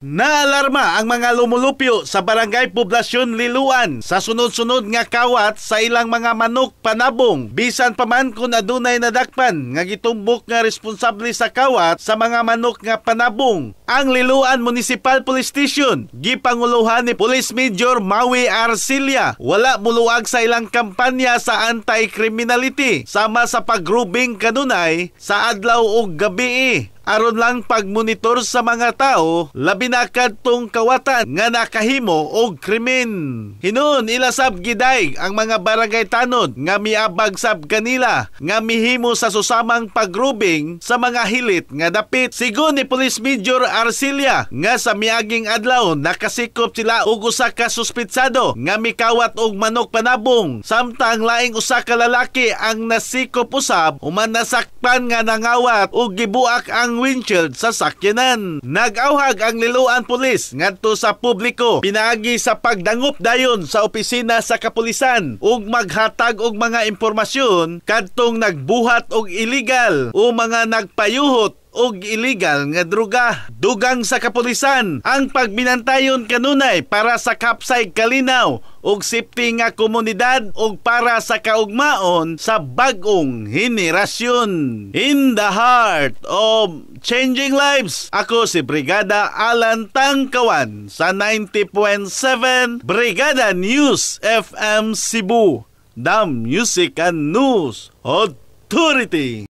Naalarma ang mga lumulupyo sa Barangay Poblasyon Liloan sa sunod-sunod nga kawat sa ilang mga manok panabong. Bisan pa man kung adunay nadakpan nga gitumbok nga responsable sa kawat sa mga manok nga panabong. Ang Liloan Municipal Police Station, gipanguluhan ni Police Major Maui Arcilia, wala muluag sa ilang kampanya sa anti-criminality sama sa pagrubing kanunay sa adlaw ug gabi aron lang pagmonitor sa mga tao, labi na kadtong kawatan nga nakahimo og krimen. Hinuon ila sab gidayeg ang mga barangay tanod nga miabag sab kanila nga mihimo sa susamang pagrubing sa mga hilit nga dapit. Sigon ni Police Major Arcilia nga sa miaging adlaw, nakasikop sila og usa ka suspitsado nga mikawat og manok panabong, samtang laing usa ka lalaki ang nasikop usab human nasakpan nga nangawat og gibuak ang windshield sa sakyanan. Nag-awhag ang Liloan Police ngadto sa publiko pinaagi sa pagdangop dayon sa opisina sa kapulisan ug maghatag og mga impormasyon kadtong nagbuhat og illegal o mga nagpayuhot og illegal nga droga. Dugang sa kapulisan, ang pagbinantayon kanunay para sa kapsay kalinaw ug safety nga komunidad ug para sa kaugmaon sa bag-ong henerasyon. In the heart of changing lives, ako si Brigada Alan Tangkawan sa 90.7 Brigada News FM Cebu, the Music and News Authority.